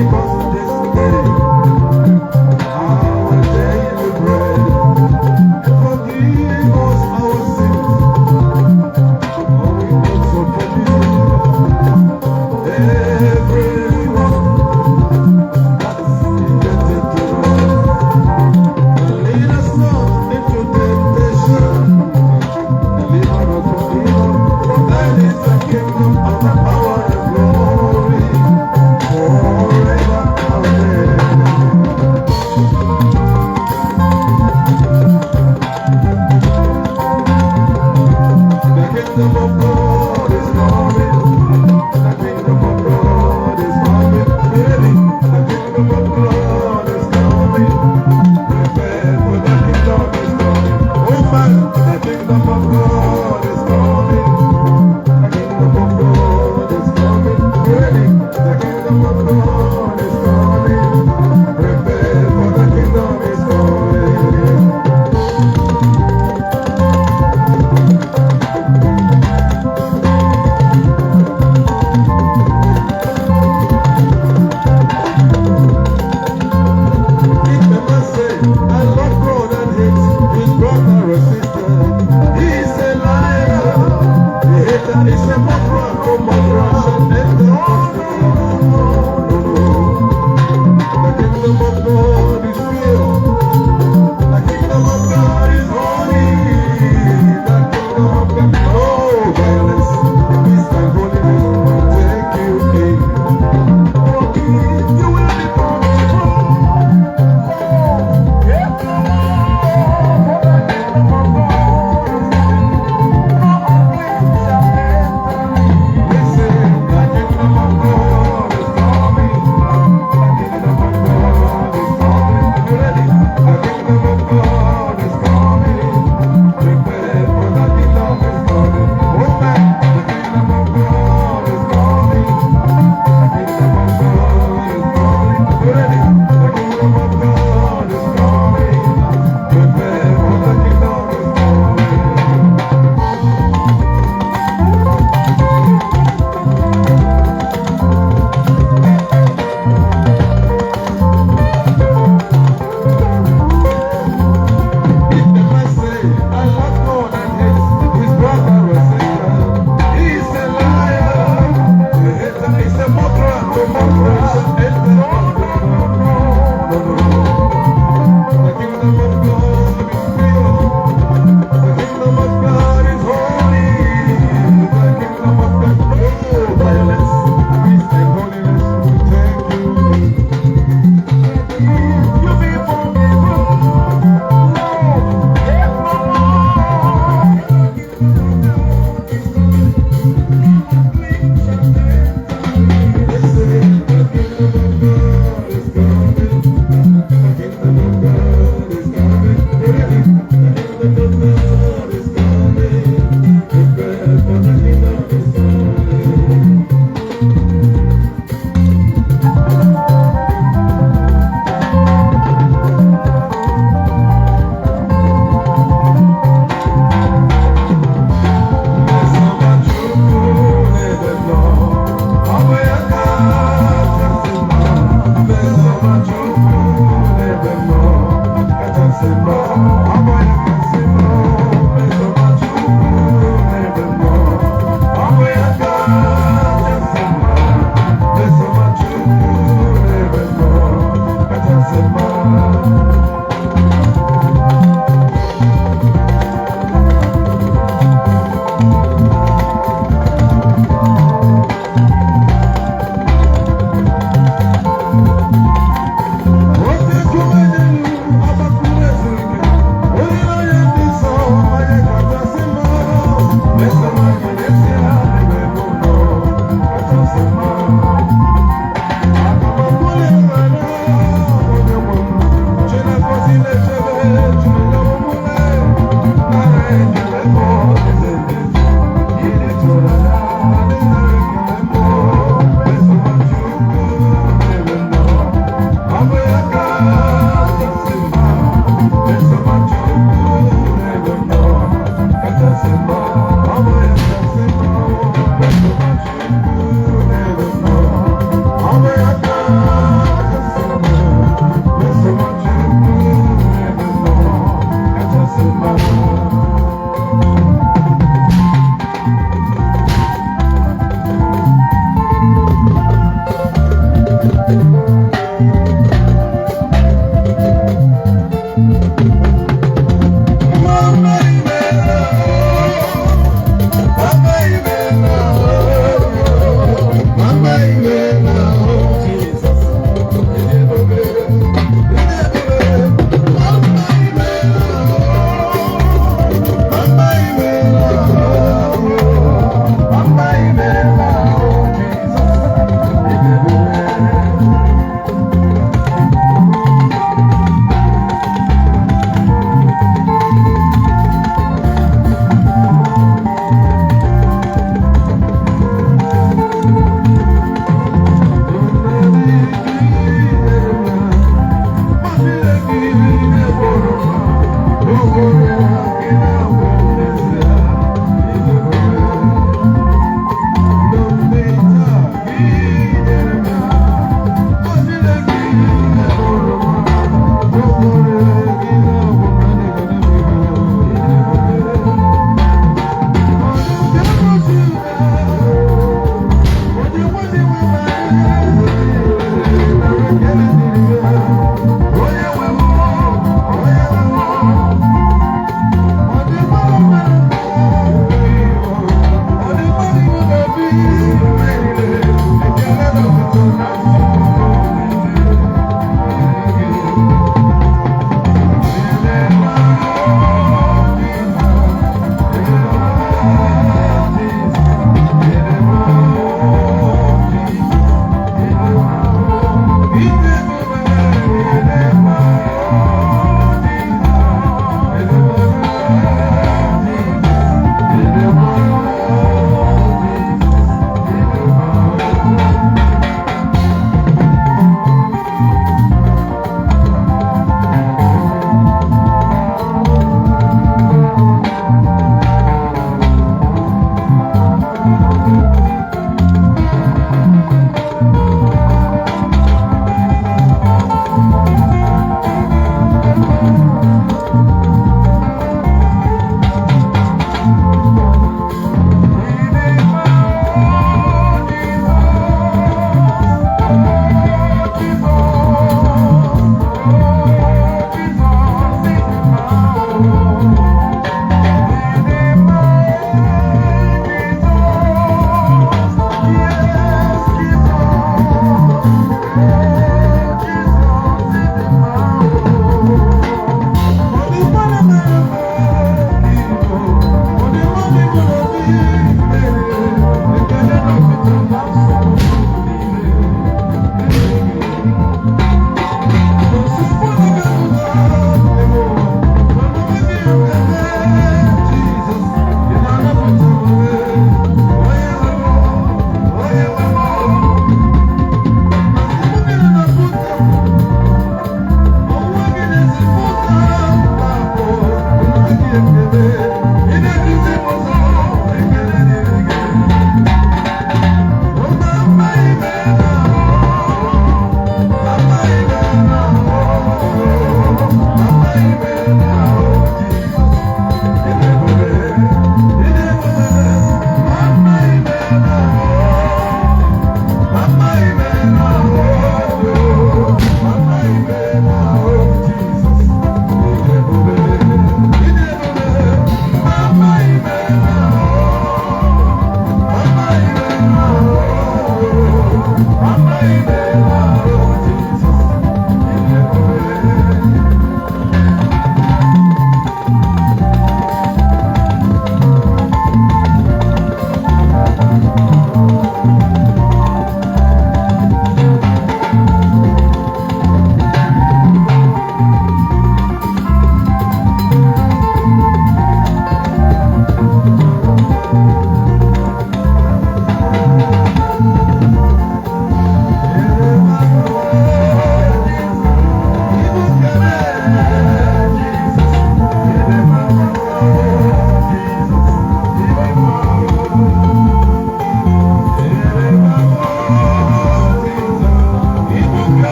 Give us this day our daily bread. Forgive us our sins, for we also forgive everyone that is indebted to us. And lead us not into temptation. Deliver us from evil. For thine is the kingdom and the power and glory forever. Amen. The kingdom of God is coming. The kingdom of God is coming. Be ready. The kingdom of God is coming. Prepare for the kingdom is coming. Oh man, the kingdom of God is coming. The kingdom of God is coming. Be ready. The kingdom of God is coming. Prepare for the kingdom is coming. If a man say, "I love God," and hates his brother or sister, he is a liar. The hater is a murderer. No murderer shall enter the kingdom. No, no, no. The kingdom of God is real. The kingdom of God is holy. The kingdom of God, no violence. Peace and holiness will take you in. Forgive, you will be forgiven. Yes, no more, for the kingdom of God is coming. No unclean shall enter in. Listen, the kingdom of God is coming. The kingdom of God is coming. You ready? The kingdom of God is coming. Prepare for the kingdom is coming. Oh man, the kingdom of God is coming. The kingdom of God is coming. You ready? The kingdom of God is coming. Prepare for the kingdom is coming. If the man say, "I love God," and hates his brother or sister, he is a liar. The hater is a murderer. No murderer shall enter. No, no, no, no, no, no. The kingdom of God is real. The kingdom of God is holy. The kingdom of God, no violence. Peace and holiness will take you in. You be forgiven. Yes, no more. Listen, the kingdom of God is coming. The kingdom of God is coming. You ready? The kingdom of God is coming. Prepare for the kingdom is coming. Mmesoma Chukwu n'ebe m nọ, ọ bụ ya kachasị mma. Mmesoma Chukwu n'ebe m nọ, kachasị mma. Ọ bụ ya kasị mma. Mmesoma Chukwu n'ebe m nọ, ọ bụ ya kachasị mma. Mmesoma Chukwu n'ebe m nọ, kachasị mma. Oke nkume dị elu, agbakụrụ ezuru ike. Onye na-enye ndị nsọ, onye kachasị mma. Mmesoma gị n'ezie n'ebe m nọ, kachasị mma. Aga m akpọli ala onye nwe m. Chineke na-echebe, Chineke omume. Nara ekele m, eze ndị eze. Ịdị tụrụ n'anya, nara ekele m. Mmesoma Chukwu n'ebe m nọ, ọ bụ ya kachasị mma. Mmesoma Chukwu n'ebe m nọ, kachasị mma. Ọ bụ ya kasị mma. Mmesoma Chukwu n'ebe m nọ, ọ bụ ya. Thank you.